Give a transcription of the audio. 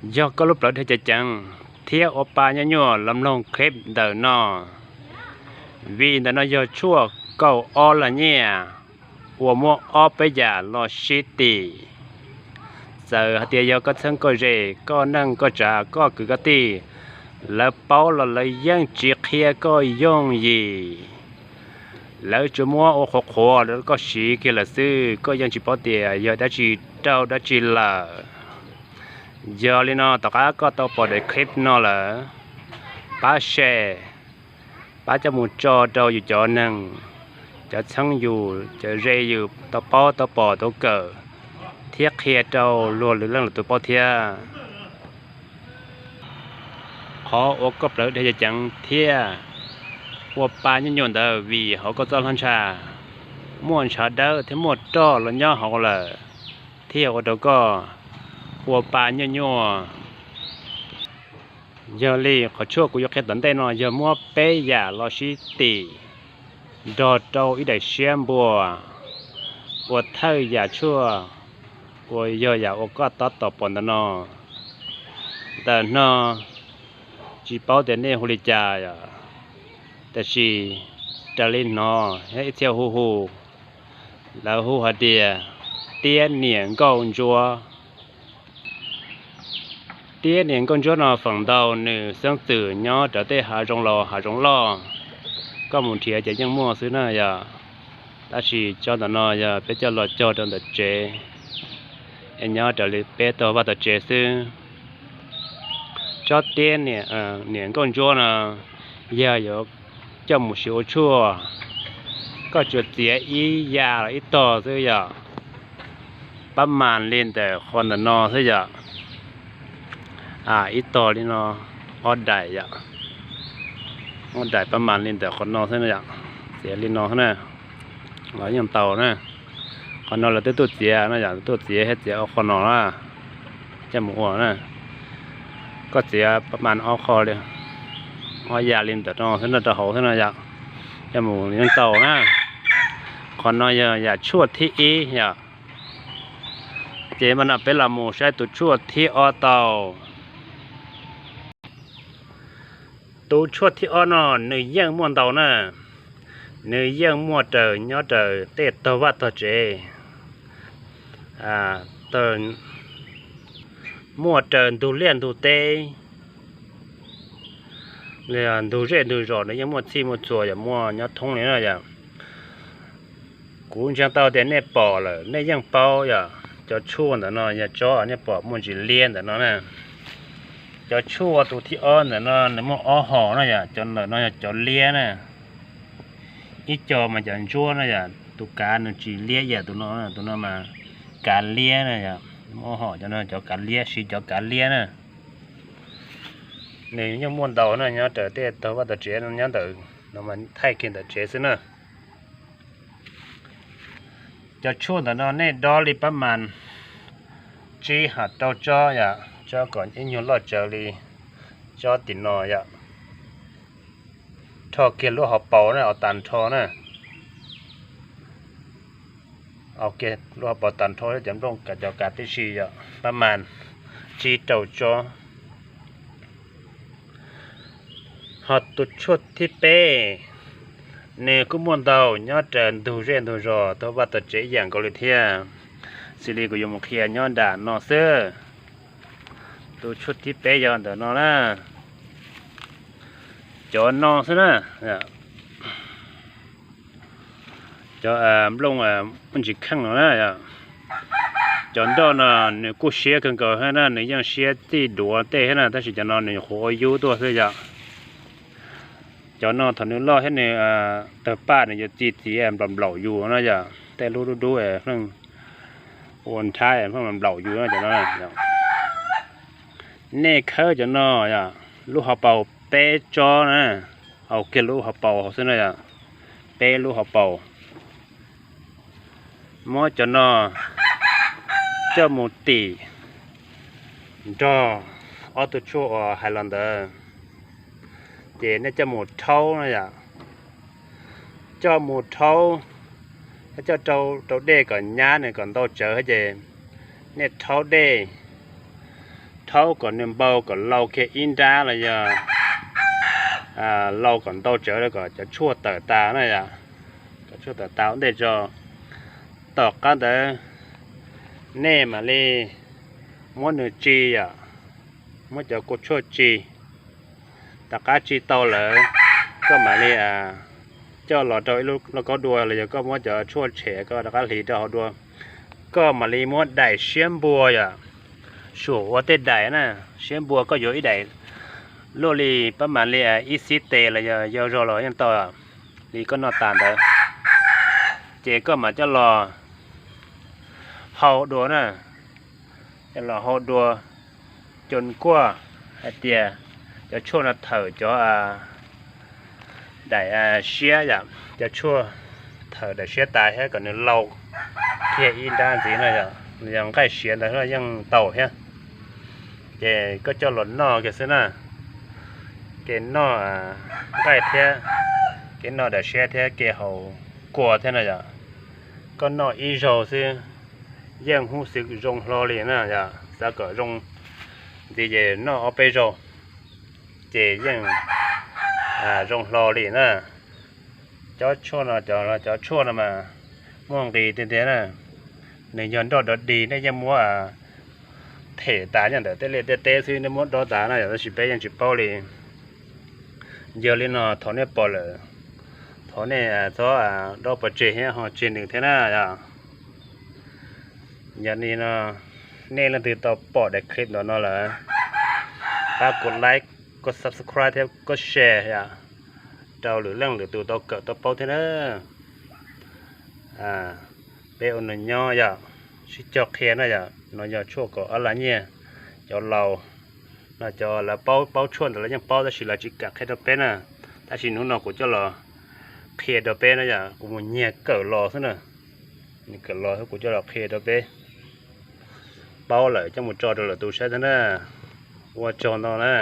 Yog koj lub plawv dhia ceev ceev thiab ua pa nyuaj nyuaj los mloog clip ntawm no, vim ntawm no yog tshuaj kaum ob los nyiaj uas muaj ob peb yam los sib tim. Txawm hais tias yog koj txheeb koj ze, koj neej koj tsav, koj kwv koj tij, lawv paub los lawv yeej tsis qhia koj yooj yim. Lawv tsuas muab ua qhuav qhuav rau koj siv kiag lawm xwb, koj yeej tsis paub tias yog dab tsi rau dab tsi lawm. Yog li no, tom qab koj tau pom daim clip no lawm, pab share, pab coj mus tso rau yus cov neeg, cov txheeb yus, cov ze yus tau paub tau pom tau kawm, thiab qhia rau luag lwm leej lwm tus paub thiab. Qhov uas koj plawv dhia ceev ceev thiab ua pa nyuaj nyuaj ntawd vim hauv koj txoj hlab ntsha muaj ntshav dawb thiab muaj roj los nyob hauv lawm, thiaj ua rau koj ua pa nyuaj nyuaj. Yog li qhov tshuaj kuv yuav qhia tom ntej no yog muab peb yam los sib tim nrog rau ib daim siab npua ua thawj yam tshuaj uas yog yam uas koj tab tom pom ntawm no. Ntawm no tsis paub tias nej hu li cas os, tab sis raws li hnov ib txhia hu hu, lawv hu hais tias tiab niam nkauj ntsuab. Tiab niam nkauj ntsuab no feem ntau nws xeeb txwm nyob rau tej hav zoov laus hav zoov loj, koj mus nrhiav ces yeej muaj xwb na yom. Tab sis tsob ntawm no yog peb coj los cog rau ntawm tsev, es nyob raws li peb tog vaj tog tsev xwb. Tsob tiab niam nkauj ntsuab no yog yuav coj mus siv ua tshuaj, koj tsuas txiav ib yam los ib tog xwb yom, pab mas li ntawm qhov ntawm no xwb yom. Ib tog li no, ob daim yom, ob daim pab mas li ntawm qhov no xwb na yom, txiav li no xwb na, los yeej tau na. Qhov no lawv twb tuaj txiav no yom, tuaj txiav thiab txiav ob qho no na, coj mus ua na. Koj txiav pab mas ob qho li, ob yam li ntawm no xwb na, rau hauv xwb na yom, coj mus yeej tau na. Qhov no yog yam tshuaj thib ib yom. Ces mas no peb los mus saib tus tshuaj thib ob tau. Tus tshuaj thib ob no nws yeej muaj ntau na, nws yeej muaj raws nyob raws tej tog vaj tog tsev, muaj raws ntug liaj ntug teb, ntug zej ntug zos nws yeej muaj txhij muaj txhua yom, muaj nyob thoob li na yom. Kuv ntseeg tau tias nej pom lawm nej yeej paub yom, cov tshuaj ntawm no yog tsob nej pom muaj ntsis liab ntawm no na. Cov tshuaj tus thib ob ntawm no nws muaj ob hom na yom, cov ntawm no yog cov liab na. Ib co mas cov ntsuab na yom, tus kav nws tsis liab ib yam tus no, tus no mas kav liab na yom. Muaj ob hom cov no cov kav liab, siv cov kav liab na. Nws yeej muaj ntau na, nyob raws tej tog vaj tog tsev nyob ntawm no mas thaij kiag ntawm tsev xwb na. Cov tshuaj ntawm no nej dob li pab mas tsib hos rau tsob yom, tsob kom ib nyuag loj tsawv li tsob tim no yom. Rho kiag lub hauv paus na, ua tas nrho na. Ua kiag lub hauv paus tas nrho cov nplooj kav cov kav tib si yom, pab mas tsib rau tsob. Ho tus tshuaj thib peb, nws kuj muaj ntau nyob raws ntug zej ntug zos tog vaj tog tsev ib yam nkaus li thiab. Xws li kuv yuav mus qhia nyob nram no xwb. Tus tshuaj thib peb yog ntawm no na. Cov no xwb na. Cov nplooj muaj ntsis kheej no na. Cov nroj no nws kuj siab kawg nkaus thiab na, nws yeej siab txij duav tej thiab na, tab sis cov no nws nyuam qhuav ua yub tuaj xwb yom. Cov no thaum nws loj thiab nws tawg paj nws yuav txi txiav nplaum nplaum yus no yom, tej lub dub dub pheej ua nrhab pheej nplaum yus no cov no. Nej khawb cov no yom, lub hauv paus peb tsob na, ua kiag lub hauv paus hauv xwb na yom, peb lub hauv paus. Muab cov no coj mus tim nrog ob tug tshuaj uas hais los ntawd, ces nej coj mus rhaub no yom, coj mus rhaub, coj rau dej kom nyab nws kom ntau tsawv ces nej rhaub dej, thaub kom nws npau kom lau kiag ib nrab los yog lau kom ntau tsawv kom cov tshuaj tawm tas na yom. Cov tshuaj tawm tas ua ntej tso. Tom qab ntawd nej mam li muab nws tsi yom, muab cov kua tshuaj tsi. Tom qab tsi tau lawm, koj mam li coj los rau ib lub lauj kaub dua los yog koj muab cov tshuaj tshem koj rov qab hliv rau hauv dua. Koj mam li muab daim siab npua yom, suam ua tej daim na. Siab npua koj yuav ib daim luaj li pab mam li ib xib tes los yog yau zog los yeej tau, li koj noj tas ntawd. Ces koj mam coj los hau dua na, coj los hau dua, coo kuaj hais tias cov tshuaj no thawm cov daim siab yom, cov tshuaj thawm daim siab tas thiab kom nws lau kiag ib nrab ntxiv no yom, yog nqaij siav ntawd yeej tau thiab. Ces koj coj los noj kiag xwb na, kev noj nqaij thiab, kev noj daim siab thiab, kev haus kua thiab no yom. Koj noj ib zaug xwb yeej huj xwm zoo hlo li na yom, xav kom zoo ntxiv ces noj ob peb zaug ces yeej zoo hlo li na. Cov tshuaj no, cov tshuaj no mas muaj nqis tiag tiag na, nws yog nroj dog dig, nej yeej muab them tas nyob ntawm tej liaj tej teb xwb, nej muab dob tas na yom, tab sis peb yeej tsis paub li. Yog li no thov nej pom lawm, thov nej txhob dob pov tseg thiab ho tseg nws thiab na yom. Yog li no nej leej twg tau pom daim clip ntawm no lawm, pab kov like, kov subscribe thiab kov share yom, rau lwm leej lwm tus tau kawm tau paub thiab na. Peb ua neej nyob yom, sib cog qhia na yom, no yog tshuaj kom ob lag nyiaj. Cov laus no, cov lawv paub paub tshuaj ntawd lawv yeej paub tab sis lawv tsis kam qhia rau peb na. Tab sis hnub no kuv coj los qhia rau peb na yom, kuv mus nyiag kawm los xwb na. Nyiag kawm los xwb kuv coj los qhia rau peb paub lawm coj mus tso rau lwm tus saib thiab na. Ua tsaug ntau na.